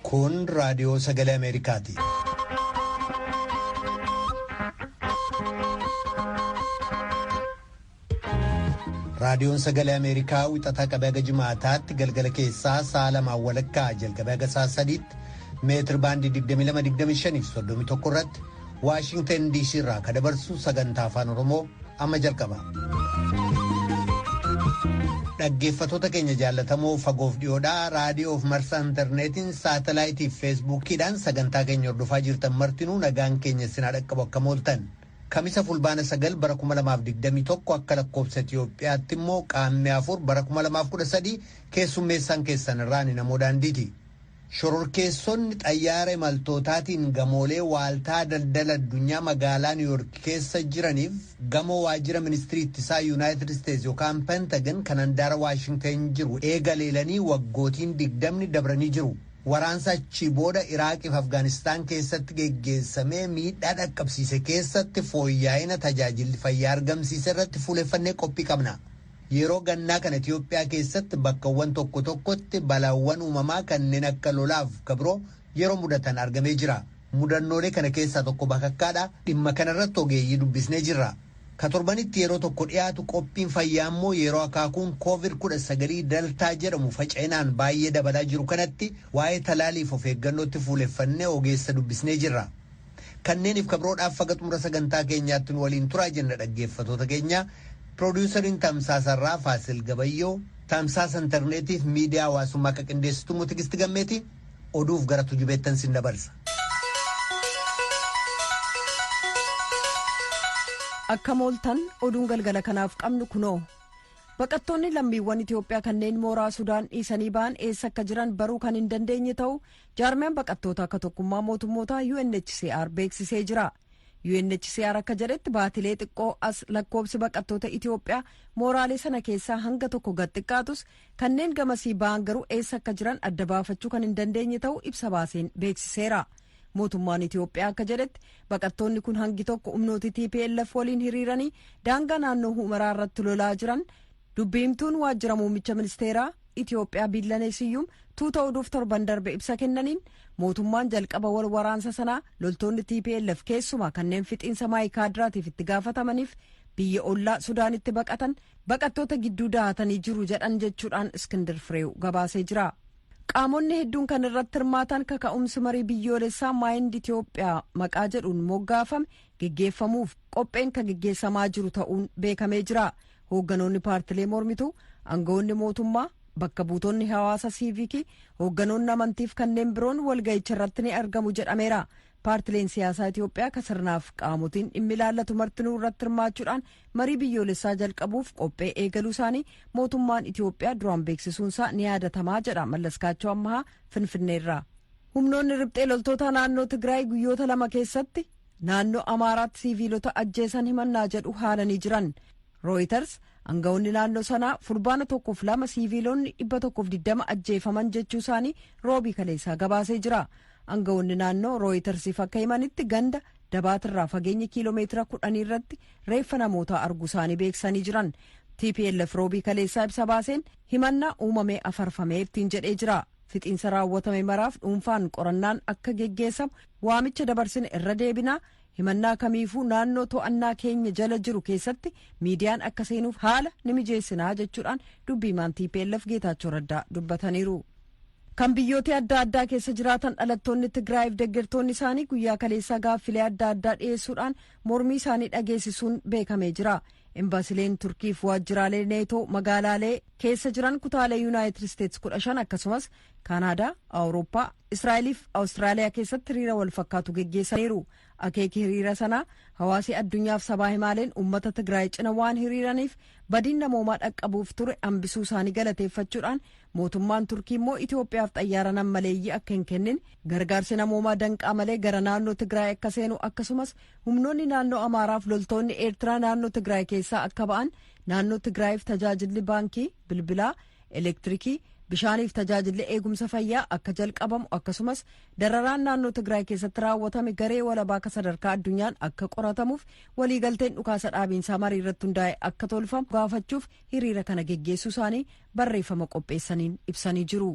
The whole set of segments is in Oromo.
Kun raadiyoo sagalee Ameerikaati. Raadiyoon sagalee Ameerikaa wixataa qabee haga jimaataatti galgala keessaa sa'a lamaan walakkaa jalqabee haga sa'a sadiitti meetir baandii 2225 fi 31 irratti Waashingtan DC irraa kan dabarsu sagantaa afaan Oromoo amma jalqaba. Dhaggeeffattoota keenya jaallatamoo fagoof dhiyoodhaa raadiyoof marsaa intarneetiin saatalaayitii fi feesbuukiidhaan sagantaa keenya hordofaa jirtan martinuu nagaan keenya sinaa dhaqqabu akka mooltan. Kamisa fulbaana 9 bara 2021 akka lakkoofsa Itiyoophiyaatti immoo qaammee 4 bara 2013 keessummeessaan keessan irraa ni namoo daandiiti. Shororkeessonni xayyaara imaltootaatiin gamoolee waaltaa daldala addunyaa magaalaa Niiwuork keessa jiraniif gamoo waajjira ministirii ittisaa Yuunaayitid Isteetsi yookaan Pentagan kan handaara Waashingtan jiru eega leelanii waggootiin digdamni dabranii jiru. Waraansa achii booda Iraaqiif Afgaanistaan keessatti geggeessamee miidhaa dhaqqabsiise keessatti fooyya'ina tajaajilli fayyaa argamsiise irratti fuuleffannee qophii qabna. Yeroo gannaa kana Itiyoophiyaa keessatti bakkawwan tokko tokkotti balaawwan uumamaa kanneen akka lolaaf kabiroo yeroo mudatan argamee jira. Mudannoolee kana keessaa tokko bakakkaadha. Dhimma kanarratti ogeeyyii dubbisnee jirra. Ka torbanitti yeroo tokko dhiyaatu qophiin fayyaa immoo yeroo akaakuun COVID-19 daltaa jedhamu faca'inaan baay'ee dabalaa jiru kanatti waa'ee talaaliif of eeggannootti fuuleffannee ogeessa dubbisnee jirra. Kanneeniif kabiroodhaaf faga xumura sagantaa keenyaatti nu waliin turaa jenna dhaggeeffatoota keenya. Piroodyusariin Tamsaasarraa Faasil Gabayyoo, Tamsaasa Intarneetiif miidiyaa hawaasummaa akka qindeessitu immoo Tigisti Gammeeti oduuf gara tujubeettan sin dabarsa. Akka mooltan oduun galgala kanaaf qabnu kunoo. Baqattoonni lammiiwwan Itoophiyaa kanneen mooraa Sudaan dhiisanii ba'an eessa akka jiran baruu kan hin dandeenye ta'uu jaarmiyaan baqattoota akka tokkummaa mootummootaa UNHCR beeksisee jira. UNHCR akka jedhetti baatilee xiqqoo as lakkoobsi baqattoota Itoophiyaa mooraalee sana keessaa hanga tokko gad xiqqaatus kanneen gamasii ba'an garuu eessa akka jiran adda baafachuu kan hin dandeenye ta'uu ibsa baaseen beeksiseera. Mootummaan Itoophiyaa akka jedhetti baqattoonni kun hangi tokko humnooti TPLF waliin hiriiranii daangaa naannoo Humaraa irratti lolaa jiran dubbi himtuun waajjira muummicha ministeeraa Itoophiyaa Biillanee Siyyum tuuta oduuf torban darbe ibsa kennaniin mootummaan jalqaba wal waraansa sanaa loltoonni TPLF keessumaa kanneen fixiinsa maayikaadiraatiif itti gaafatamaniif biyya ollaa Sudaanitti baqatan baqattoota gidduu dahatanii jiru jedhan jechuudhaan Iskindir Fireew gabaasee jira. Qaamonni hedduun kan irratti hirmaatan kaka'umsi marii biyyoolessaa Maayind Itoophiyaa maqaa jedhuun moggaafame geggeeffamuuf qopheen kan geggeessamaa jiru ta'uun beekamee jira. Hoogganoonni paartilee mormituu, aangawoonni mootummaa, bakka buutonni hawaasa siivikii, hoogganoonni amantiif kanneen biroon walga'icha irratti ni argamu jedhameera. Paartileen siyaasaa Itoophiyaa ka sirnaaf qaamotiin dhimmi ilaallatu martinuu irratti hirmaachuudhaan marii biyyoolessaa jalqabuuf qophee eegaluu isaanii mootummaan Itoophiyaa duraan beeksisuunsaa ni yaadatamaa jedha Mallaskaachoo Ammahaa Finfinneerraa. Humnoonni riphxee loltoota naannoo Tigraay guyyoota lama keessatti naannoo Amaaraatti siiviilota ajjeesan himannaa jedhu haalanii jiran. Reuters aangawoonni naannoo sanaa fulbaana tokkoof lama siiviilonni 120 ajjeefaman jechuu isaanii roobii kaleessaa gabaasee jira. Aangawoonni naannoo Reutersiif akka himanitti ganda dabaatirraa fageenya kiiloomeetira 10 irratti reeffa namootaa arguu isaanii beeksisanii jiran. TPLF roobii kaleessaa ibsa baaseen himannaa uumamee afarfamee ittiin jedhee jira. Fixiinsa raawwatame maraaf dhuunfaan qorannaan akka geggeessamu waamicha dabarsine irra deebinaa himannaa kamiifuu naannoo to'annaa keenya jala jiru keessatti miidiyaan akka seenuuf haala ni mijeessinaa jechuudhaan dubbii himaan TPLF Geetaachoo Raddaa dubbataniiru. Kan biyyoota adda addaa keessa jiraatan dhalattoonni Tigraayiif deeggartoonni isaanii guyyaa kaleessaa gaaffilee adda addaa dhiyeessuudhaan mormii isaanii dhageessisuun beekamee jira. Embaasileen Turkiif waajjiraalee Neetoo magaalaalee keessa jiran kutaalee Yuunaayitid Isteetsi 15 akkasumas Kaanaadaa, Awurooppaa, Israa'eliif Awustiraaliyaa keessatti hiriira wal fakkaatu geggeessaniiru. Akeeki hiriira sanaa hawaasi addunyaaf sabaa himaaleen uummata Tigraay cina waan hiriiraniif badiin namoomaa dhaqqabuuf ture hambisuu isaanii galateeffachuudhaan mootummaan Turkii immoo Itoophiyaaf xayyaara nammaleeyyii akka hin kennin gargaarsi namoomaa danqaa malee gara naannoo Tigraay akka seenu akkasumas humnoonni naannoo Amaaraaf loltoonni Eertiraa naannoo Tigraay keessaa akka ba'an naannoo Tigraayiif tajaajilli baankii, bilbilaa, elektirikii, bishaaniif tajaajilli eegumsa fayyaa akka jalqabamu akkasumas dararaan naannoo Tigraay keessatti raawwatame garee walabaa akka sadarkaa addunyaan akka qoratamuuf waliigalteen dhukaasa dhaabiinsaa marii irratti hundaa'e akka tolfamu gaafachuuf hiriira kana geggeessuu isaanii barreeffama qopheessaniin ibsanii jiru.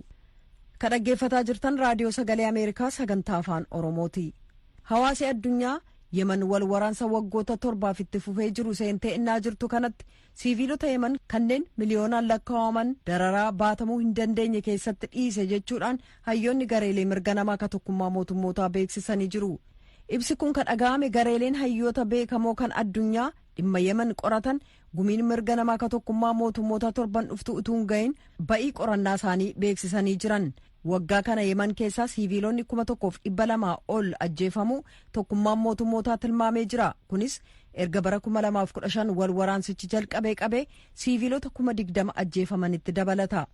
Ka dhaggeeffataa jirtan Raadiyoo Sagalee Ameerikaa sagantaa Afaan Oromooti. Hawaasi addunyaa Yemen wal waraansa waggoota 7f itti fufee jiru seentee innaa jirtu kanatti, siiviilota Yemen kanneen miliyoonaan lakkaa'aman dararaa baatamuu hin dandeenye keessatti dhiise jechuudhaan hayyoonni gareelee mirga namaa ka Tokkummaa Mootummootaa beeksisanii jiru. Ibsi kun kan dhaga'ame gareeleen hayyoota beekamoo kan addunyaa dhimma Yemen qoratan gumiin mirga namaa ka Tokkummaa Mootummoota torban dhuftu utuu hin gahin ba'ii qorannaa isaanii beeksisanii jiran. Waggaa kana Yemen keessaa siiviilonni 1200 ol ajjeefamuu Tokkummaan Mootummootaa tilmaamee jira. Kunis erga bara 2015 wal waraansichi jalqabee qabee siiviilota 20,000 ajjeefamanitti dabalata.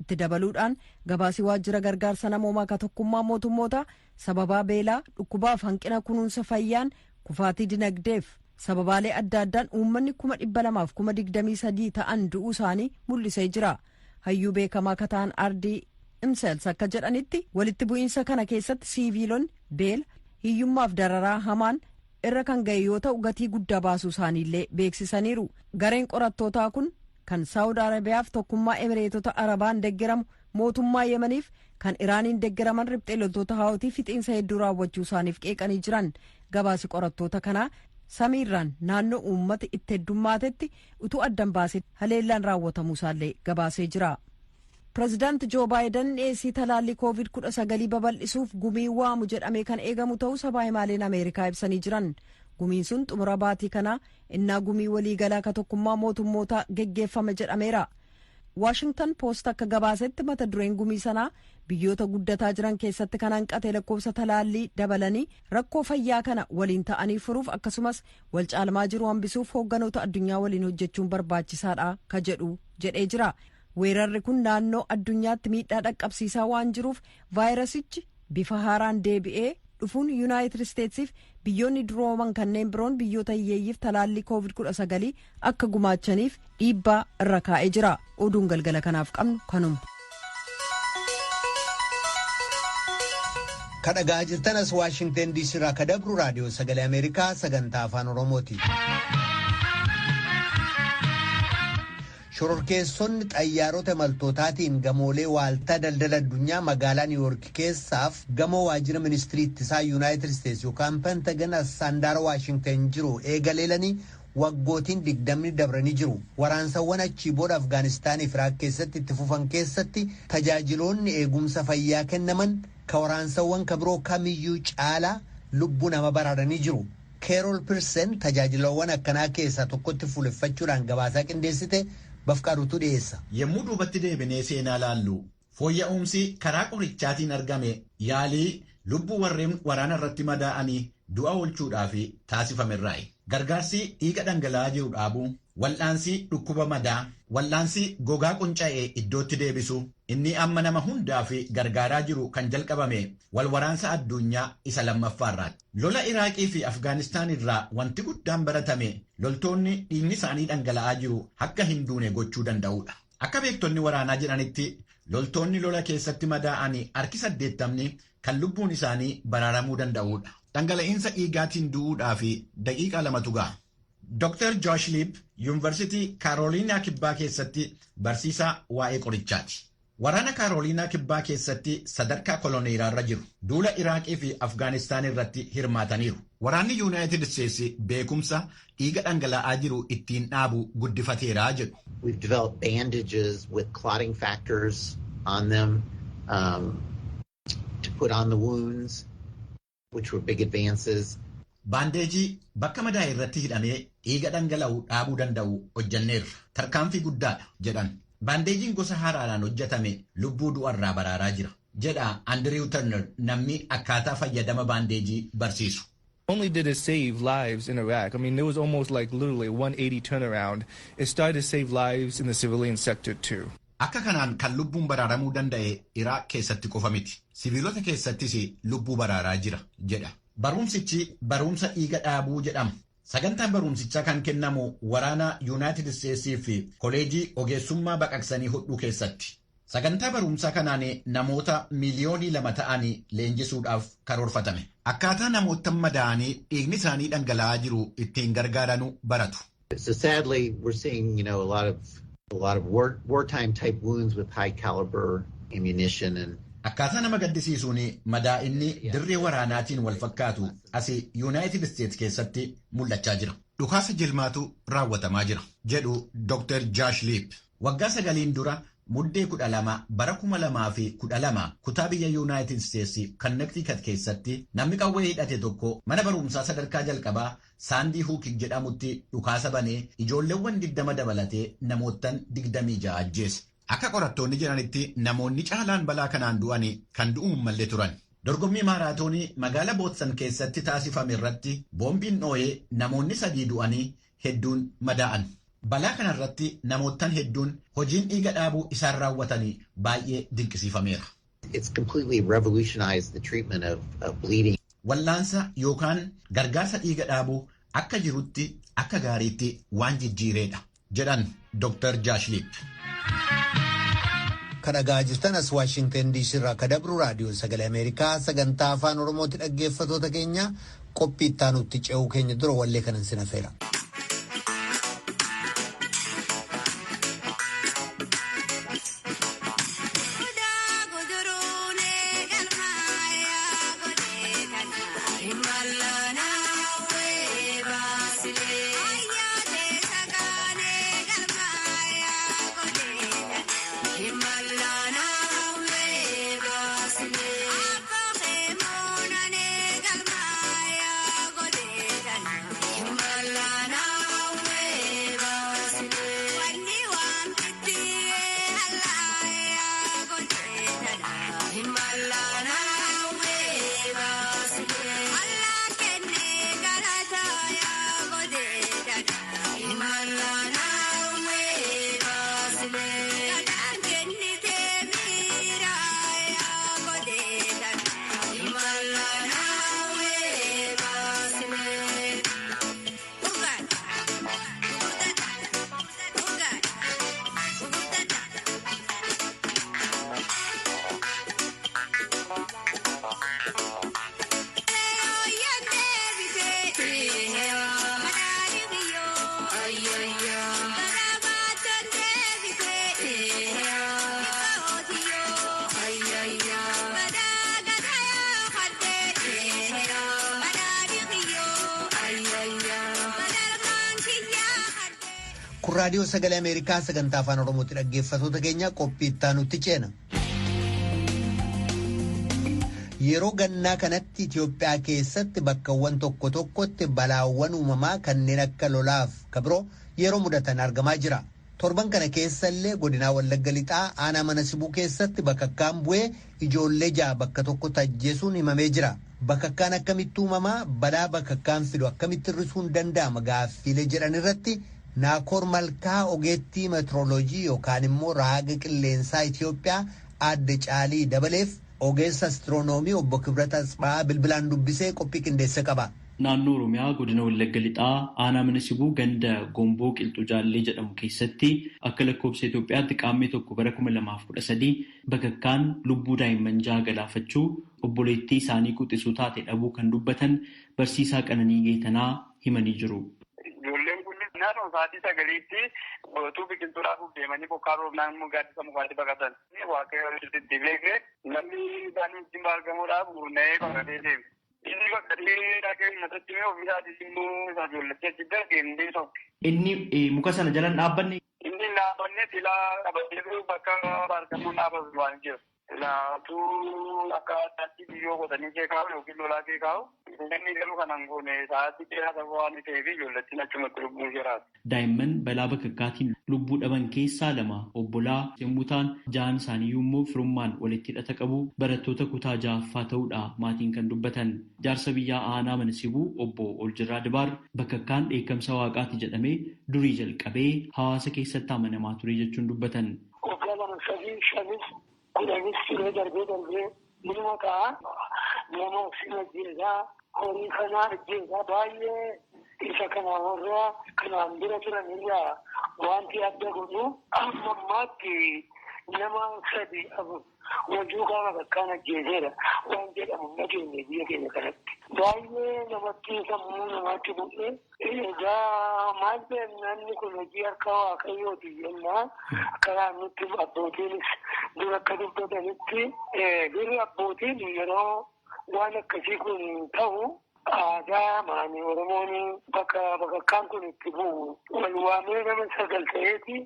Itti dabaluudhaan gabaasii waajjira gargaarsa namoomaa ka Tokkummaa Mootummootaa sababaa beelaa, dhukkubaaf hanqina kunuunsa fayyaan, kufaatii dinagdeef sababaalee adda addaan uummanni 223,000 ta'an du'uu isaanii mul'isee jira. Hayyuu beekamaa ka ta'an Ardii Imsels akka jedhanitti, walitti bu'iinsa kana keessatti siiviilonni beela, hiyyummaaf dararaa hamaan irra kan ga'e yoo ta'u, gatii guddaa baasuu isaaniillee beeksisaniiru. Gareen qorattootaa kun kan Saawud Arabiyaaf Tokkummaa Emireetota Arabaan deeggaramu mootummaa Yemaniif kan Iraaniin deeggaraman riphxee loltoota Haawutii fixiinsa hedduu raawwachuu isaaniif qeeqanii jiran. Gabaasi qorattoota kanaa samiirraan naannoo uummati itti heddummaatetti utuu addan baasee haleellaan raawwatamuu isaallee gabaasee jira. Pireezidaant Joo Baayiden dhiyeessii talaallii Koovid 19 babal'isuuf gumii waamu jedhamee kan eegamu ta'uu sabaa himaaleen Ameerikaa ibsanii jiran. Gumiin sun xumura baatii kanaa innaa gumii waliigalaa ka Tokkummaa Mootummootaa geggeeffame jedhameera. Waashingtan Poost akka gabaasetti, mata dureen gumii sanaa biyyoota guddataa jiran keessatti kan hanqate lakkoofsa talaallii dabalanii rakkoo fayyaa kana waliin ta'anii furuuf, akkasumas wal caalmaa jiru hambisuuf hoogganoota addunyaa waliin hojjechuun barbaachisaadha ka jedhu jedhee jira. Weerarri kun naannoo addunyaatti miidhaa dhaqqabsiisaa waan jiruuf, vaayirasichi bifa haaraan deebi'ee dhufuun Yuunaayitid Isteetsiif biyyoonni durooman kanneen biroon biyyoota hiyyeeyyiif talaallii Koovid 19 akka gumaachaniif dhiibbaa irra kaa'ee jira. Oduun galgala kanaaf qabnu kanuma. Ka dhagaa jirtan as Waashingtan DC irraa ka dabru Raadiyoo Sagalee Ameerikaa sagantaa Afaan Oromooti. Shororkeessonni xayyaarota imaltootaatiin gamoolee Waaltaa Daldala Addunyaa magaalaa Niiwuyoork keessaaf gamoo waajjira ministirii ittisaa Yuunaayitid Isteets yookaan Pentagan as handaara Waashingtan jiru eegaleelanii waggootiin 20 dabranii jiru. Waraansawwan achii booda Afgaanistaanii fi Iraaq keessatti itti fufan keessatti tajaajiloonni eegumsa fayyaa kennaman ka waraansawwan ka biroo kamiyyuu caalaa lubbuu nama baraaranii jiru. Keerol Pirsen tajaajilawwan akkanaa keessaa tokkotti fuuleffachuudhaan gabaasaa qindeessite Bafqaaduutu dhiyeessa. Yommuu duubatti deebinee seenaa laallu, fooyya'umsi karaa qorichaatiin argame yaalii lubbuu warreen waraana irratti madaa'anii du'a oolchuudhaaf taasifamerraayi. Gargaarsi dhiiga dhangala'aa jiru dhaabuu, wal'aansi dhukkuba madaa, wal'aansi gogaa qunca'ee iddootti deebisu, inni amma nama hundaaf gargaaraa jiru kan jalqabame wal waraansa addunyaa isa lammaffaarraati. Lola Iraaqii fi Afgaanistaan irraa wanti guddaan baratame loltoonni dhiigni isaanii dhangala'aa jiru akka hin duune gochuu danda'udha. Akka beektonni waraanaa jedhanitti, loltoonni lola keessatti madaa'anii harki 80ni kan lubbuun isaanii baraaramuu danda'udha. Dhangala'iinsa dhiigaatiin du'uudhaa fi daqiiqaa 2tu ga'a. Dr. Josh Lipp Yuunivarsiitii Kaaroliinaa Kibbaa keessatti barsiisaa waa'ee qorichaati. Waraana Kaaroliinaa Kibbaa keessatti sadarkaa koloneeraarra jiru. Duula Iraaqii fi Afgaanistaan irratti hirmaataniiru. Waraanni Yuunaayitid Isteetsi beekumsa dhiiga dhangala'aa jiru ittiin dhaabu guddifateera jedhu. We've developed bandages with clotting factors on them to put on the wounds, which were big advances. Baandeejii bakka madaa'e irratti hidhamee dhiiga dhangala'u dhaabuu danda'u hojjanneerra. Tarkaanfii guddaadha jedhan. Baandeejiin gosa haaraadhaan hojjetame lubbuu du'arraa baraaraa jira, jedha Andrew Turner, namni akkaataa fayyadama baandeejii barsiisu. Only did it save lives in Iraq. I mean, there was almost like literally 180 turnaround. It started to save lives in the civilian sector too. Akka kanaan kan lubbuun baraaramuu danda'e Iraaq keessatti qofa miti. Siviilota keessattis lubbuu baraaraa jira jedha. Barumsichi barumsa dhiiga dhaabuu jedhama. Sagantaan barumsichaa kan kennamu waraana Yuunaayitid Isteetsii fi koleejii ogeessummaa baqaqsanii hodhuu keessatti. Sagantaa barumsaa kanaan namoota 2 miiliyoonii ta'anii leenjisuudhaaf karoorfatame. Akkaataa namoota madaa'anii dhiigni isaanii dhangala'aa jiru ittiin gargaaranu baratu. So sadly, we're seeing a lot of wartime type wounds with high caliber ammunition and Akkaataa nama gaddisiisuun madaa'inni dirree waraanaatiin wal fakkaatu asii Yuunaayitid Isteetsi keessatti mul'achaa jira. Dhukaasa jilmaatu raawwatamaa jira jedhu Dr. Jaash Liip. Waggaa 9 dura Muddee 12 bara 2012 kutaa biyya Yuunaayitid Isteetsi Kannektikat keessatti namni qawwee hidhate tokko mana barumsaa sadarkaa jalqabaa Saandii Huukik jedhamutti dhukaasa banee ijoolleewwan 20 dabalatee namoottan 26 ajjeese. Akka qorattoonni jedhanitti namoonni caalaan balaa kanaan du'an kan du'uun mallee turan. Dorgommii maaraatoonii magaalaa Bootsan keessatti taasifame irratti boombiin dhoo'ee namoonni 3 du'anii hedduun madaa'an. Balaa kanarratti namoottan hedduun hojiin dhiiga dhaabuu isaan raawwatanii baay'ee dinqisiifameera. It's completely revolutionized the treatment of bleeding. Wallaansa yookaan gargaarsa dhiiga dhaabuu akka jirutti akka gaariitti waan jijjiireedha jedhan Dr. Jaash Liip. Kan dhagaa jirtan as Waashingtan DC irraa akka dabru raadiyoo sagalee Ameerikaa sagantaa afaan Oromooti. Dhaggeeffatoota keenya, qophii itti aanutti ce'uu keenya dura wallee kanan sin afeera. Kun raadiyoo sagalee Ameerikaa sagantaa afaan Oromooti. Dhaggeeffatoota keenya, qophii itti aanutti ceena. Yeroo gannaa kanatti Itoophiyaa keessatti bakkawwan tokko tokkotti balaawwan uumamaa kanneen akka lolaaf kabiroo yeroo mudatan argamaa jira. Torban kana keessa illee godinaa Wallagga Lixaa aanaa mana Sibuu keessatti bakakkaan bu'ee ijoollee 6 bakka tokkotti ajjeesuun himamee jira. Bakakkaan akkamitti uumamaa, balaa bakakkaan fidu akkamitti hir'isuun danda'ama gaaffiilee jedhan irratti Naakoor Malkaa ogeettii meetirooloojii yookaan immoo raaga qilleensaa Itoophiyaa aadde Caalii Dabaleef ogeessa astiroonoomii obbo Kibrata Atsibaa bilbilaan dubbisee qophii qindeesse qaba. Naannoo Oromiyaa godina Wallagga Lixaa aanaa mana Sibuu ganda Gomboo Qilxuu Jaallee jedhamu keessatti akka lakkoofsa Itoophiyaatti qaammee 1 bara 2013 bakakkaan lubbuu daa'imman 6 galaafachuu obboleettii isaanii quxisuu taate dhabuu kan dubbatan barsiisaa Qananii Geetanaa himanii jiru. Ijoolleen kunneen naannoo sa'aatii 9tti utuu biqiltuu dhaabuuf deemanii bokkaan roobnaan immoo gaaddisa mukaatti baqatan. Waaqayyo itti beekee namni isaanii wajjin argamuudhaaf gurna'ee baqatee deeme. Inni baqatee dhaqee uummatatti himee ofii isaatii immoo isa ijoolletti achi dargee tokko. Inni muka sana jala hin dhaabbanne. Inni hin dhaabbanne, silaa qabatee bakka argamuun dhaabatu waan jiru. Silaatuu akka addaatti biyyoo qotanii kee kaa'u yookiin lolaa kee kaa'u. Inni garuu kanan goone sa'aatii dheeraa ta'uu waan ta'eef ijoollettiin achumatti lubbuun jiraatu. Daa'imman balaa bakakkaatiin lubbuu dhaban keessaa lama obbolaa yommuu ta'an, ja'an isaaniiyyuu immoo firummaan walitti hidhata qabu, barattoota kutaa ja'affaa ta'uudha maatiin kan dubbatan. Jaarsa biyyaa aanaa mana Sibuu obbo Oljirraa Dibaar bakakkaan dheekkamsa waaqaati jedhamee durii jalqabee hawaasa keessatti amanamaa ture jechuun dubbatan. Waggaa 2, 3, 5s, 10s turee darbee darbee nima ta'a. Nama si ajjeesaa, horii kanaa ajjeesaa. Baay'ee isa kana warra kanaan dura turan irraa wanti adda godhu amma ammaatti nama sadi afur wajjuu qaama bakkaan ajjeeseera waan jedhamu dhageenye biyya keenya kanatti. Baay'ee namatti sammuu namaatti bu'ee egaa maal beekna, inni kun hojii harka waaqayyooti jennaa karaa nutti abbootiinis Dur akka dubbatanitti duri abbootiin yeroo waan akkasii kun ta'u aadaa maanii Oromoon bakka bakakkaan kun itti bu'u wal waamee nama 9 ta'eeti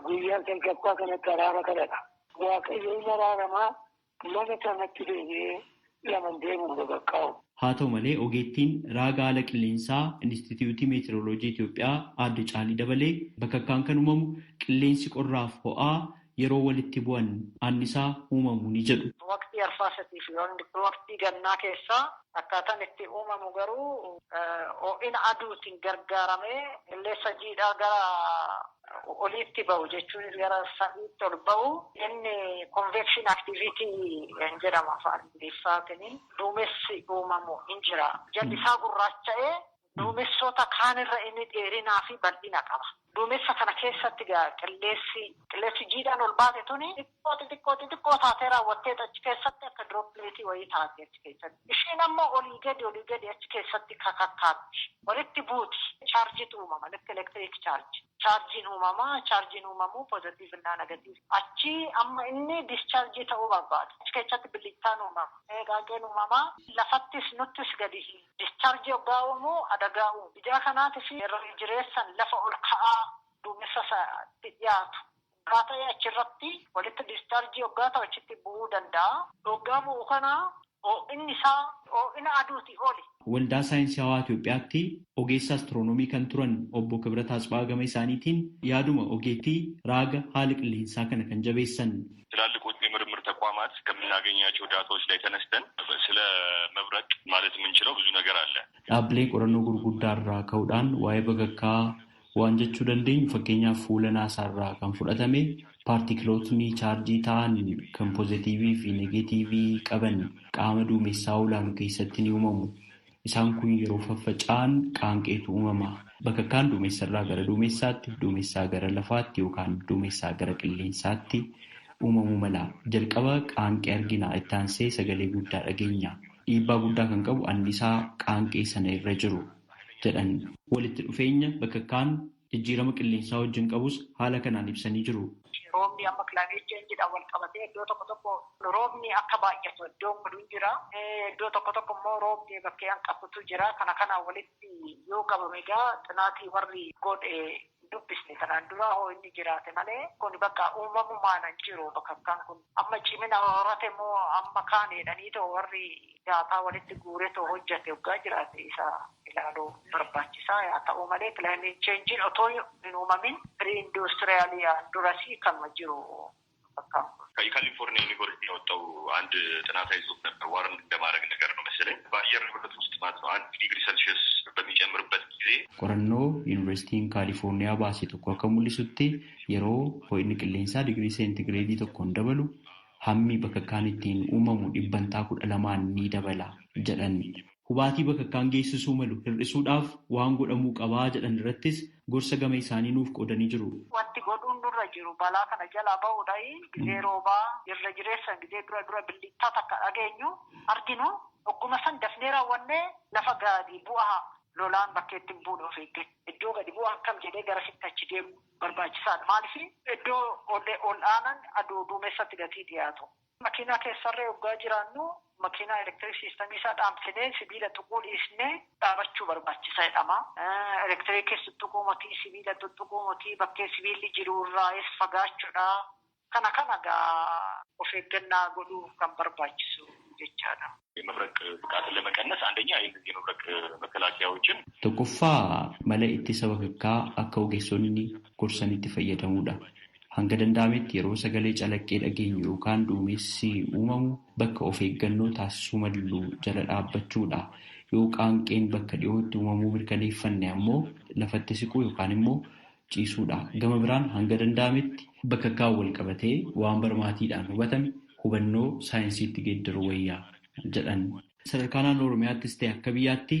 guyyaa 9ffaa kanatti araara kadhata. Waaqayyo hin araaramaa mana sanatti deebi'ee laman deemuun bakakkaa'u. Haa ta'u malee ogeettiin raaga haala qilleensaa Inistituutii Meetirooloojii Itoophiyaa Aadde Caalii Dabalee bakakkaan kan uumamu qilleensi qorraaf ho'aa yeroo walitti bu'an annisaa uumamu ni jedhu. Waqtii arfaasatii fi waqtii gannaa keessaa akkaataan itti uumamu garuu ho'ina aduutiin gargaaramee qilleensa jiidhaa gara oliitti ba'u jechuunis gara samiitti ol ba'u inni convection activity jedhama afaan Ingiliffaatiin duumessi uumamu hin jira. Jalli isaa gurraacha'ee duumessoota kaanirra inni dheerinaa fi bal'ina qaba. Duumessa kana keessatti gaa qilleensi jiidhaan ol baate tuni xixiqqoo xixiqqoo taatee raawwattee achi keessatti akka diroopileetii wayii taate achi keessatti. Isheen ammoo olii gadi achi keessatti kakakkaatti. Walitti buuti. Chaarjiitu uumama. Lekka elektiriik chaarji. Chaarjiin uumama. Chaarjiin uumamu poozitiiv innaa negatiiv. Achi amma inni discharjii ta'uu barbaada. Achi keessatti billichaan uumama. Qaaqeen uumama. Lafattis nuttis gadi discharjii hoggaa uumu adagaa uumu. Ijaa kanaatiif irra jireessan lafa ol ka'aa duumessa isaatti dhiyaatu. Hoggaa ta'e achirratti walitti discharjii hoggaa ta'u achitti bu'uu danda'a. Hoggaa bu'u kana ho'inni isaa ho'ina aduuti oli. Waldaa Saayinsii Hawaa Itoophiyaatti ogeessa astiroonoomii kan turan obbo Kibrat Atsbaa gama isaaniitiin yaaduma ogeettii raaga haala qilleensaa kana kan jabeessan. ትላልቆቹ የምርምር ተቋማት ከምናገኛቸው ዳታዎች ላይ ተነስተን ስለ መብረቅ ማለት የምንችለው ብዙ ነገር አለ። Dhaabbilee qorannoo gurguddaa irraa ka'uudhaan waa'ee bakakkaa waan jechuu dandeenyu fakkeenyaaf fuula naasaarraa kan fudhatame paartikilootni chaarjii ta'an kan poozitiivii fi negeetiivii qaban qaama duumessaa olaanu keessatti ni uumamu. Isaan kun yeroo faffaca'an qaanqeetu uumama. Bakakkaan duumessarraa gara duumessaatti, duumessaa gara lafaatti yookaan duumessaa gara qilleensaatti uumamuu mala. Jalqaba qaanqee argina, itti aansee sagalee guddaa dhageenya. Dhiibbaa guddaa kan qabu annisaa qaanqee sana irra jiru jedhan. Walitti dhufeenya bakakkaan jijjiirama qilleensaa wajjin qabus haala kanaan ibsanii jiru. Roobni amma climate change-dhaan wal qabatee iddoo tokko tokko roobni akka baay'atu iddoon kun jira. Iddoo tokko tokko immoo roobni bakkee hanqatutu jira. Kana kanaan walitti yoo qabame egaa xinaatii warri godhe dubbisne kanaan dura hoo inni jiraate malee kun bakka uumamumaan hin jiru bakakkaan kun amma cimina horate immoo amma kaan jedhanii too warri daataa walitti guure too hojjate hoggaa jiraate isa ilaaluu barbaachisaa yaa ta'u malee climate change otoo hin uumamin pre-industrialiyaan durasii kanuma jiru bakkaan kun. የካሊፎርኒያ ዩኒቨርሲቲ ያወጣው አንድ ጥናታዊ ጽሑፍ ነበር። ዋርን እንደማድረግ ነገር ነው መሰለኝ በአየር ንብረት ውስጥ ማለት ነው 1 ዲግሪ ሴልሺየስ በሚጨምርበት ጊዜ Qorannoo Yuunivarsiitiin Kaalifoorniyaa baase tokko akka mul'isutti yeroo ho'inni qilleensaa digirii seentigireedii tokkoon dabalu hammi bakakkaan ittiin uumamu 12% ni dabala jedhan. Hubaatii bakakkaan geessisuu malu hir'isuudhaaf waan godhamuu qabaa jedhan irrattis gorsa gama isaanii nuuf qoodanii jiru. Wanti godhuun nurra jiru balaa kana jalaa bahuudhaayi gizee roobaa irra jireessan gizee dura dura billichaa takka dhageenyu arginu ogguma san dafnee raawwannee lafa gadi bu'aa lolaan bakkeetti hin buune of eeggatu. Iddoo gadi bu'aan kam jedhee gara sitti achi deemu barbaachisaadha. Maaliif iddoo ol aanan aduu duumessatti gatii dhiyaatu. Makiinaa keessarree hoggaa jiraannu makiinaa elektiriik siistamii isaa dhaamsinee sibiila tuquu dhiisnee dhaabachuu barbaachisaa jedhama. Elektiriikis tuttuquu motii, sibiila tuttuquu motii, bakkee sibiilli jiru irraayis fagaachuudha. Kana kana gaa of eeggannaa godhuu kan barbaachisu jechaadha. የመብረቅ ብቃትን ለመቀነስ አንደኛ የእነዚህ የመብረቅ መከላከያዎችን Tokkoffaa mala ittisa bakakkaa akka ogeessonni gorsanitti fayyadamuudha. Hanga danda'ametti yeroo sagalee calaqqee dhageenyu yookaan duumessi uumamu bakka of eeggannoo taasisuu malu jala dhaabbachuudha. Yoo qaanqeen bakka dhiyootti uumamuu mirkaneeffanne ammoo lafatti siquu yookaan immoo ciisuudha. Gama biraan hanga danda'ametti bakakkaan wal qabatee waan barmaatiidhaan hubatame hubannoo saayinsiitti geeddaruu wayyaa jedhan. Sadarkaa naannoo Oromiyaattis ta'e akka biyyaatti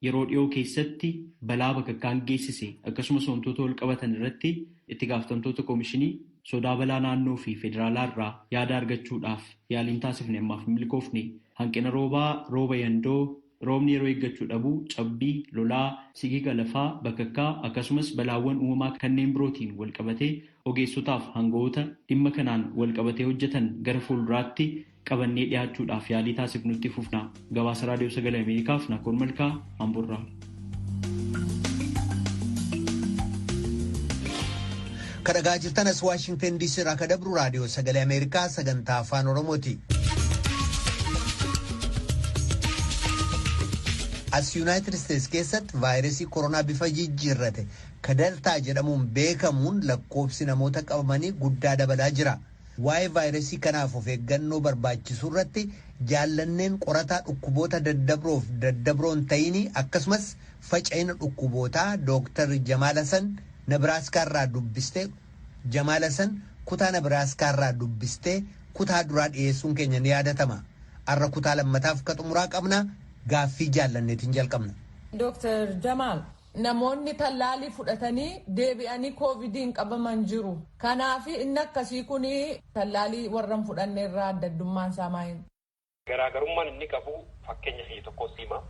yeroo dhiyoo keessatti balaa bakakkaan geessise akkasumas wantoota wal qabatan irratti itti gaafatamtoota koomishinii sodaa balaa naannoo fi federaalaa irraa yaada argachuudhaaf yaaliin taasifne ammaaf hin milkoofne hanqina roobaa rooba yandoo Roobni yeroo eeggachuu dhabuu, cabbii, lolaa, sigiga lafaa, bakakkaa akkasumas balaawwan uumamaa kanneen birootiin walqabatee ogeessotaaf hangafoota dhimma kanaan walqabatee hojjetan gara fuulduraatti qabannee dhiyaachuudhaaf yaalii taasifnutti fufna. Gabaasa Raadiyoo Sagalee Ameerikaaf Naakoon Malkaa, Amboorraa. Kan dhagaa jirtan as Waashingtan DC irraa kan dabru Raadiyoo Sagalee Ameerikaa sagantaa Afaan Oromooti. As Yuunaayitid Isteets keessatti vaayirasii koronaa bifa jijjiirrate ka Deltaa jedhamuun beekamuun lakkoofsi namoota qabamanii guddaa dabalaa jira. Waa'ee vaayirasii kanaaf of eeggannoo barbaachisu irratti Jaallanneen qorataa dhukkuboota daddabroof daddabroo hin ta'inii akkasumas faca'ina dhukkubootaa Dooktar Jamaal Hasan Nebraaskaa irraa dubbistee Jamaal Hasan kutaa Nebraaskaa irraa dubbistee kutaa duraa dhiyeessuun keenya ni yaadatama. Har'a kutaa lammataaf ka xumuraa qabna, gaaffii Jaallanneetiin jalqabna. Dooktar Jamaal, namoonni tallaalii fudhatanii deebi'anii koovidiin qabaman jiru. Kanaaf inni akkasii kun tallaalii warra hin fudhanne irraa adda addummaan isaa maali? Garaagarummaan inni qabu, fakkeenya kiyya tokko si hima.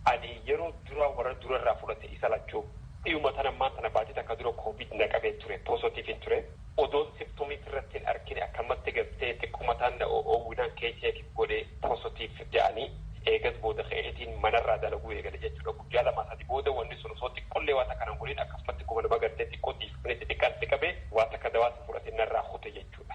Ani yeroo duraa warra dura irraa fudhate isa lachuu. Dhiyuma tana ammaan tana baatii takka dura covid na qabee ture. Positive ture. Odoon symptomii irratti hin argine akkanumatti gartee xiqqoo mataan na oowwinaan kee check godhee positive jedhanii, eegas booda ka'eetiin manarraa dalaguu eegale jechuudha. Guyyaa lama sadi booda wanni sun osoo xiqqollee waa takka nan godhin akkasumatti akkuma nama gartee xiqqoo dhiifnee xixiqqaatti qabee waa takka dawaa si fudhate narraa kute jechuudha.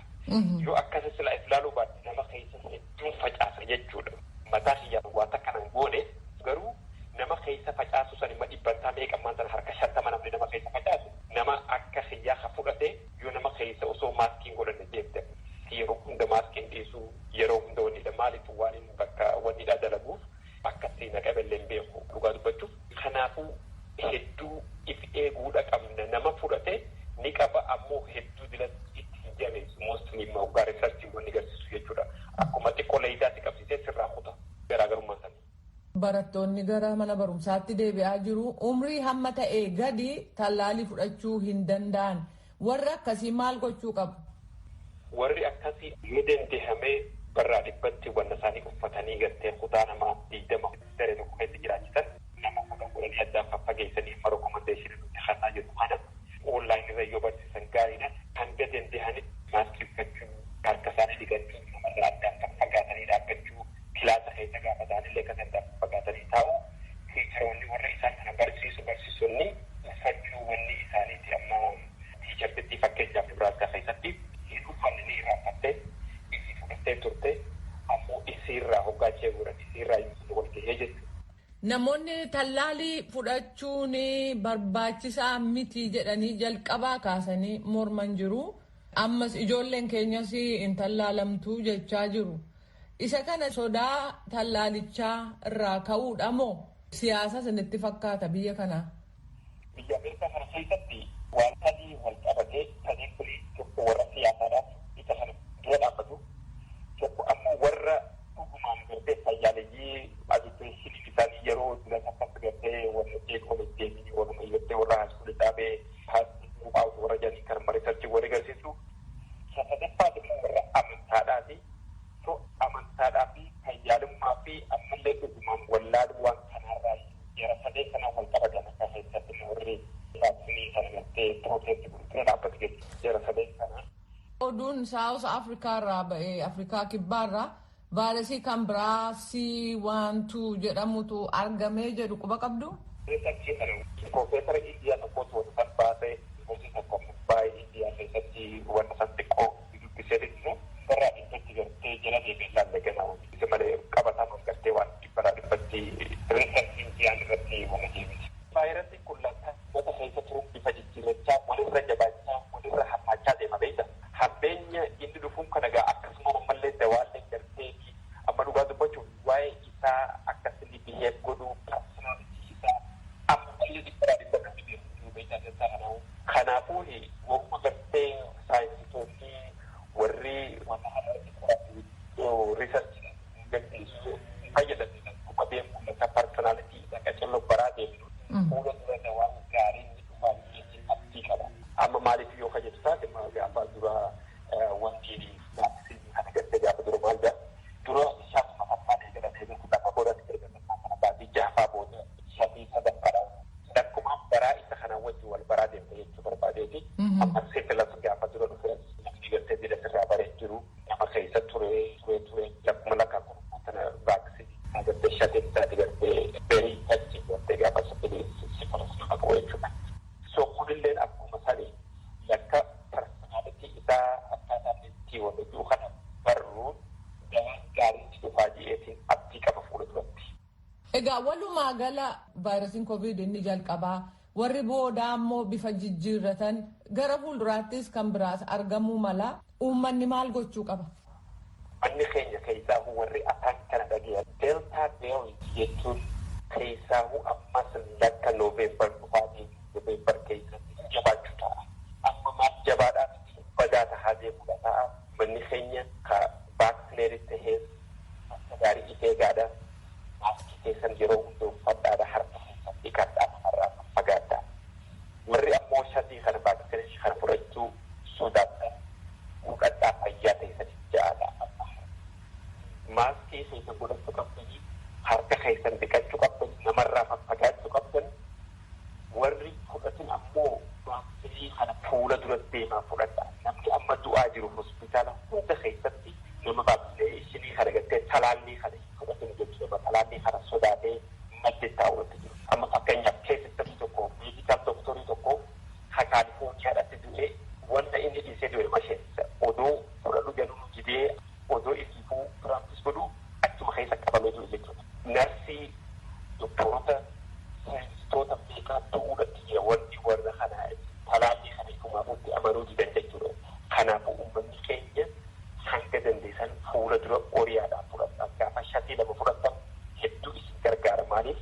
Yoo akkasa silaa if laaluu baadhe nama keessa hedduun facaasa jechuudha. Mataa kiyyaan waa takka nan goone, garuu nama keessa facaasu san imma dhibbantaa meeqa ammaan tana harka 50 namni nama keessa facaasu nama akka kiyyaa ka fudhate. Yoo nama keessa osoo maaskii hin godhanne deemte, yeroo hunda maaskii hin dhiisu, yeroo hunda wannidha, maaliif waan inni bakka wannidha dalaguuf akkatti na qabellee hin beeku dhugaa dubbachuuf. Kanaafuu hedduu if eeguudha qabna. Nama fudhate ni qaba, ammoo hedduu dila itti hin jabeessu mostly immoo hoggaa research wanni garsiisu jechuudha. Akkuma xiqqoo leeydaatti qabsiisee sirraa kuta garaagarummaan sanii. Barattoonni gara mana barumsaatti deebi'aa jiru. Umrii hamma ta'ee gadi tallaalii fudhachuu hin danda'an. Warri akkasii maal gochuu qabu? Warri akkasii yoo dandeehamee barraa dhibbatti wanna isaanii uffatanii gartee kutaa nama 20 daree tokko keessa jiraachisan nama 10 godhanii addaan faffageessanii, amma recommendation nuti kennaa jirru kana online irra yoo barsiisan gaariidha. Hanga danda'anitti maaskii uffachuu, harka isaanii dhiqachuu, namarraa addaan faffagaatanii dhaabbachuu, kilaasa keessa gaafa ta'anillee akka addaan faffagaatanii taa'u, teacheroonni warra isaan kana barsiisu, barsiisonni uffachuu wanni isaaniiti. Amma teachersitti fakkeenyaaf Nebraaskaa keessatti hin uffanne, ni irraanfatte, isii fudhattee turte, ammoo isiirraa hoggaa ishee godhan isiirraa wal gahee jechuudha. Namoonni tallaalii fudhachuun barbaachisaa miti jedhanii jalqabaa kaasanii morman jiru. Ammas ijoolleen keenyas hin tallaalamtuu jechaa jiru. Isa kana sodaa tallaalichaa irraa ka'uudha moo siyaasa isinitti fakkaata biyya kanaa? Biyya Ameerikaa kana keessatti waan sadii wal qabatee, sadeen kun tokko warra siyaasaadhaaf isa kana dura dhaabbatu, tokko ammoo warra dhugumaan gartee fayyaaleeyyii educationiin isaanii yeroo dura akkas gartee warra jeeqoon deemini warra gartee warra high schoolii dhaabee high warra jedhanii kan researchii warri agarsiisu, sadaffaati immoo warra amantaadhaati. So amantaadhaa fi fayyaalummaa fi ammallee dhugumaan wallaaluu waan kanaarraa jara sadee kana wal qabatan akka keessatti warri vaccineii kana gartee protest dura dhaabbatu jechuudha jara sadee kana. Oduun South Africa irraa ba'ee, Afrikaa Kibbaarraa vaayirasii kan biraa C12 jedhamutu argamee jedhu quba qabdu? Researchii kana Profeesara Indiyaa tokkotu wanta san baasee, yuunivarsiitii tokko baay'ee Indiyaa keessatti wanta san xiqqoo dubbisee jiru. Barraa dhibbatti gartee jala deemee ilaalle ganaa isa malee qabataman gartee waan dhibbarraa dhibbatti researchii Indiyaan irratti wanta deemiti. Vaayirasiin kun lakka keessa turuun bifa jijjiirrachaa, walirra jabaachaa, walirra hammaachaa deema beekta. Hammeenya inni dhufuun kana gaa akkasuma ammallee dawaallee gartee amma dhugaa dubbachuuf waa'ee isaa akkasii behave godhuu, personality isaa ammallee dhibbarraa dhibba kan beeku beektaa keessaa kanaafuu. Kanaafuu woguma gartee saayintistoonni warri wanta kana irratti qoratu research gaggeessu fayyadamne kuma deemu mul'ata personality isaa qacello baraa deemnu fuula dura dawaan gaariin ni dhufaa abdii qaba. Amma maaliif yoo kajettu taate, gaafa dura wanti vaccine kana gartee gaafa dura maal jedha dura shaasuma fakkaan eegalan, eegaltu lafa godhan, erga kana baatii Karaa isa kanaan wajjin wal baraa deemte jechuu barbaadeeti. Amma syphilis gaafa dura dhufe namni gartee jila sirraa baree jiru nama keessa ture ture ture lakkuma lakka kana vaaksiinii gartee shateen isaati gartee very effective gartee gaafa syphilis nama qabu jechuudha. So kunilleen akkuma sani lakka personality isaa akkaataan itti wal jiru kana barruun dawaan gaariin dhufaa ji'eetiin abdii qaba fuula duratti. Egaa walumaa gala vaayirasiin covid inni jalqabaa warri boodaa ammoo bifa jijjiirratan gara fuulduraattis kan biraas argamuu mala uummanni maal gochuu qaba? Manni keenya keessaahu warri afaan kana dhagayan Delta variant jechuun keessaahu ammas lakka Nooveembar dhufaatii Nooveembar keessatti jabaachuu ta'a. Amma maal jabaadhaa badaa tahaa deemuudha ta'a. Manni keenya ka vaaksineeris tahees akka gaarii ifee gaadha. Maaskii keessan yeroo hunda uffadhaadha harka keessan dhiqadhaa namarraa fagaadhaa. Warri ammoo shatii kana vaaksineesii kana fudhachuu sodaatan fudhadhaa fayyaa keessaniif ja'aadha. Maaskii keessan godhachuu qabdanii harka keessan dhiqachuu qabdan namarraa faffagaachuu qabdan warri fudhatin ammoo vaaksiinii kana fuula dura deemaa fudhadha. Namni amma du'aa jiru hospitaala hunda keessatti nama vaaksineeshinii kana gartee talaallii kana fudhatin jechuudha. Talaallii kana sodaatee madde taa'uutti jiru. Amma fakkeenyaaf keessatti tokko meedikaal doktorii tokko ka Kaalifoorniyaadhaatti du'ee wanta inni dhiisee du'e masheessa odoo fudhadhu jedhu didee odoo isiifuu piraaktis godhu achuma keessa qabamee jiru jechuudha. Narsii doktoroota saayinsistoota beekaa ta'uudhaatti jira wanni warra kana talaallii kana ifumaaf amanuu didan jechuudha. Kanaafuu uummanni keenya hanga dandeessan fuula dura horiyaadhaan fudhadhaa gaafa shatii lama fudhatan hedduu isin gargaara maaliif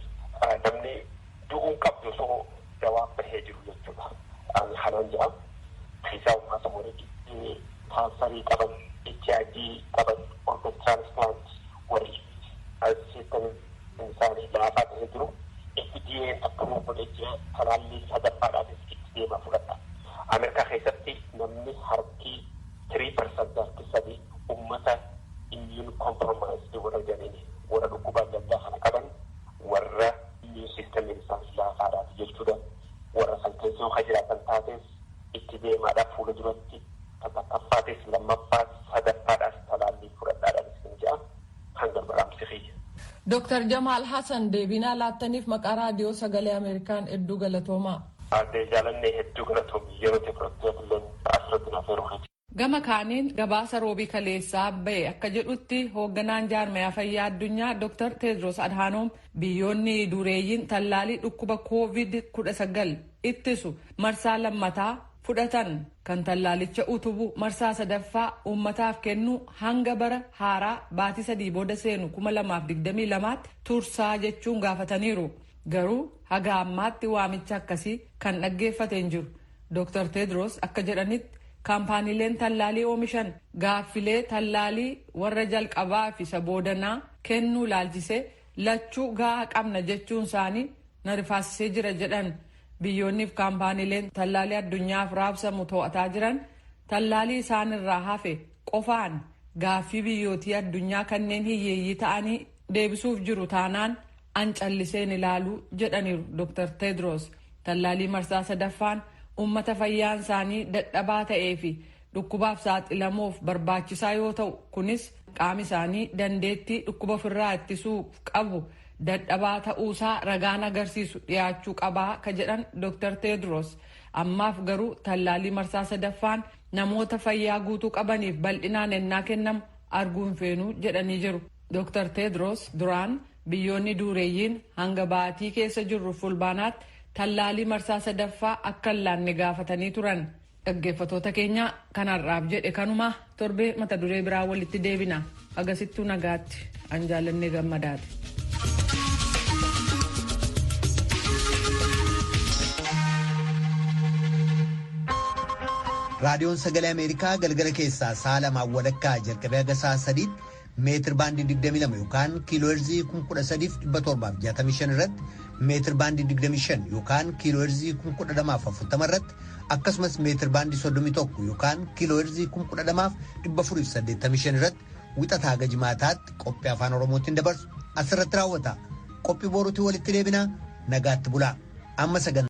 namni du'uun qabdu osoo dawaan bahee jiru jechuudha. Kanaan jira. Keessaa uummata warri kaansarii qaban, HIV qaban, organ transplant warri siistem isaanii laafaa ta'ee jiru. FDA approve godhee jira talaallii sadaffaadhaafis itti deemaa fudhata. Ameerikaa keessatti namni harki 3% harki 3 uummata immune compromised warra jedhani warra dhukkuba adda addaa kana qaban warra immune system isaanii laafaadhaaf jechuudha. Warra san keessa yoo jiraatan taates itti deemaadhaaf fuula duratti takkaffaatis lammaffaas sadaffaadhaas talaallii fudhadhaadhaan isin ja'a kan gargaaramsi kiyya. Dooktar Jamaal Hassan deebinaa laattaniif maqaa raadiyoo sagalee Ameerikaan hedduu galatoomaa. Aadde jaalannee hedduu galatoomi yeroo ta'e fudhattee illee asirratti naaf yeroo Gama kaaniin gabaasa roobii kaleessaa ba'e akka jedhutti hoogganaan jaarmayaa fayyaa addunyaa Dr. Tedros Adhanom biyyoonni dureeyyiin tallaalii dhukkuba COVID-19 ittisu marsaa lammataa fudhatan kan tallaalicha utubu marsaa sadaffaa uummataaf kennu hanga bara haaraa baatii 3 booda seenu 2022 tursaa jechuun gaafataniiru. Garuu haga ammaatti waamicha akkasii kan dhaggeeffate hin jiru. Dr. Tedros akka jedhanitti kaampaaniileen tallaalii oomishan gaaffilee tallaalii warra jalqabaa fi isa boodanaa kennuu laalchisee lachuu gahaa qabna jechuun isaanii na rifaasisee jira jedhan. Biyyoonniif kaampaaniileen tallaalii addunyaaf raabsamu to'ataa jiran tallaalii isaanirraa hafe qofaan gaaffii biyyootii addunyaa kanneen hiyyeeyyii ta'anii deebisuuf jiru taanaan an calliseen ilaaluu jedhaniiru Dr. Tedros. Tallaalii marsaa sadaffaan uummata fayyaan isaanii dadhabaa ta'ee fi dhukkubaaf saaxilamuuf barbaachisaa yoo ta'u kunis qaami isaanii dandeettii dhukkuba ofirraa ittisuu qabu dadhabaa ta'uusaa ragaan agarsiisu dhiyaachuu qabaa ka jedhan Dr. Tedros. Ammaaf garuu tallaalii marsaa sadaffaan namoota fayyaa guutuu qabaniif bal'inaan ennaa kennamu arguu hin feenuu jedhanii jiru. Dr. Tedros duraan biyyoonni dureeyyiin hanga baatii keessa jirru fulbaanaatti tallaalii marsaa sadaffaa akka hin laanne gaafatanii turan. Dhaggeeffattoota keenya kanarraaf jedhe kanuma torbee mata duree biraa walitti deebina. Agasittuu nagaatti an jaallannee gammadaati. Raadiyoon Sagalee Ameerikaa galgala keessaa sa'a lamaan walakkaa jalqabee haga sa'a sadiitti meetir baandii 22 yookaan kiilooherzii 13,765 irratti meetir baandii 25 yookaan kiilooherzii 12040 irratti akkasumas meetir baandii 31 yookaan kiilooherzii 12485 irratti wixataa haga jimaataatti qophii afaan Oromootiin dabarsu asirratti raawwata. Qophii boruutiin walitti deebina nagaatti bulaa. Amma sagantaa.